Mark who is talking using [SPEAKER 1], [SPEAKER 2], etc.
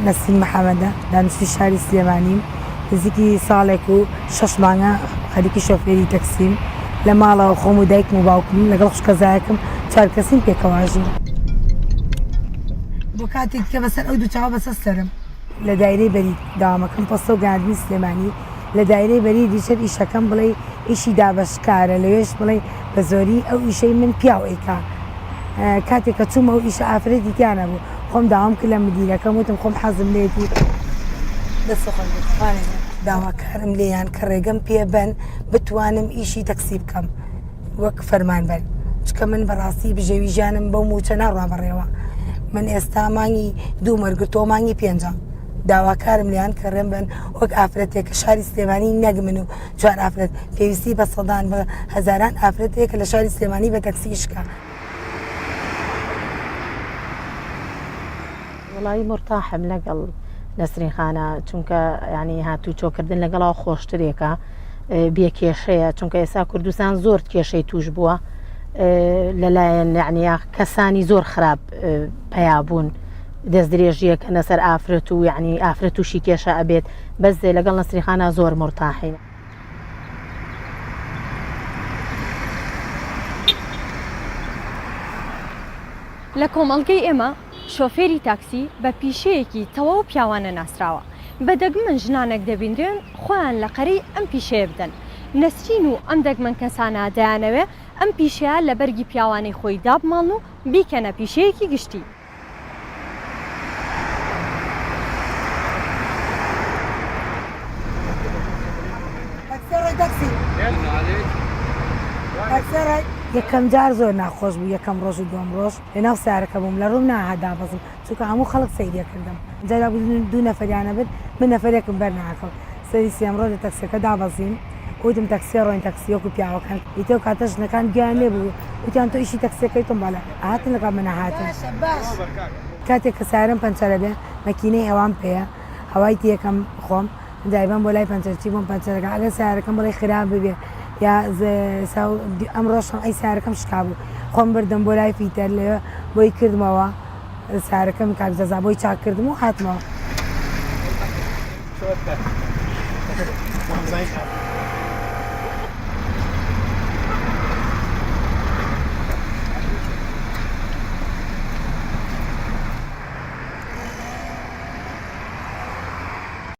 [SPEAKER 1] نەسرین محەمەدە، دانیشتووی شاری سلێمانیم، نزیکی ساڵێک و شەش مانگە خەریکی شۆفێری تەکسیم، لە ماڵەوە خۆم و دایکم و باوکم لەگەڵ خوشکەزایەکم چوار کەسین پێکەوە ئەژین. بۆ کاتێک کە بەسەر ئەو دوو چاوە بەسەر سەرم. لە دایرەی بەرید دەوامەکەم پۆستە و گەیاندنی سلێمانی، لە دایرەی بەریدیش هەر ئیشەکەم بڵێی ئیشی دابەشکارە، لەوێش بڵێی بە زۆری ئەو ئیشەی من پیاو ئەیکا. کاتێک کە چوومە ئەو ئیشە ئافرەتی تیا نەبوو خۆم داوام کرد لە مدیرەکەم وتم خۆم حەزم لێتی دەست خۆش بێت خوانێ داواکارم لێیان کە ڕێگەم پێ بەن بتوانم ئیشی تەکسی بکەم وەک فەرمانبەر چکە من بەڕاستی بژێوی ژیانم بەو موچە ناڕوا بەڕێوە من ئێستا مانگی دوو مەرگرتەوە مانگی پێنجە داواکارم لیان کە ڕێم بن وەک ئافرەتێک کە شاری سلێمانی نەک من و چوار ئافرەت پێویستی بە سەدان بە هەزاران ئافرەت هەیە کە لە شاری سلێمانی بە تەکسی ئیش کا.
[SPEAKER 2] وەڵایی مورتاحم لەگەڵ نەسرین خانە چونکە ینی هاتوو چۆکردن لەگەڵا خۆشترێکە بێ کێشەیە چونکە ئێستا کوردستان زۆر کێشەی توش بووە لەلایەن یعنی کەسانی زۆر خراپ پەیابوون دەست درێژیەکەنە سەر ئافرەت و یعنی ئافرەت تووشی کێشە ئەبێت بەس لەگەڵ نەسریخانە زۆر مورتاحین.
[SPEAKER 3] لە کۆمەڵگەی ئێمە شۆفێری تاکسی بە پیشەیەکی تەواو پیاوانە ناسراوە، بە دەگمەن ژنانێک دەبینرێن خۆیان لە قەرەی ئەم پیشەیە بدەن، نەسرین و ئەم دەگمەن کەسانە دەیانەوێ ئەم پیشەیە لە بەرگی پیاوانەی خۆی دابماڵن و بیکەنە پیشەیەکی گشتی.
[SPEAKER 1] یەکەم جار زۆر ناخۆش بوو یەکەم ڕۆژ و دووەم ڕۆژ لەناو سەیارەکە بووم لە ڕووم ناهات دابەزم چونکە هەموو خەڵک سەیری ئەکردم جا دوو نەفەریان ئەبرد من نەفەرێکم بەر ناکەوت سەری سێم ڕۆژ لە تەکسیەکە دابەزیم وتم تەکسیە ڕۆین تەکسی وەکو پیاوەکان ئیتر ئەو کاتە ژنەکان گوێیان لێ بوو وتیان تۆ ئیشی تەکسیەکەی تۆم بەڵێ ئەهاتن لەگەڵ من ئەهاتن کاتێک کە سەیارەم پەنچەرە بێ مەکینەی هەوام پێیە هەوای تێکەم خۆم دایبەم بۆ لای پەنچەرچی بۆم پەنچەرەکە ئەگەر سەیارەکەم بڵێ خراپ ببێ یا ئەمڕۆش ئەی سەیارەکەم شکابوو خۆم بردم بۆ لای فیتەر لەوێ بۆی کردمەوە سارەکەم کاک جەزا بۆی چاک کردم و هاتمەوە.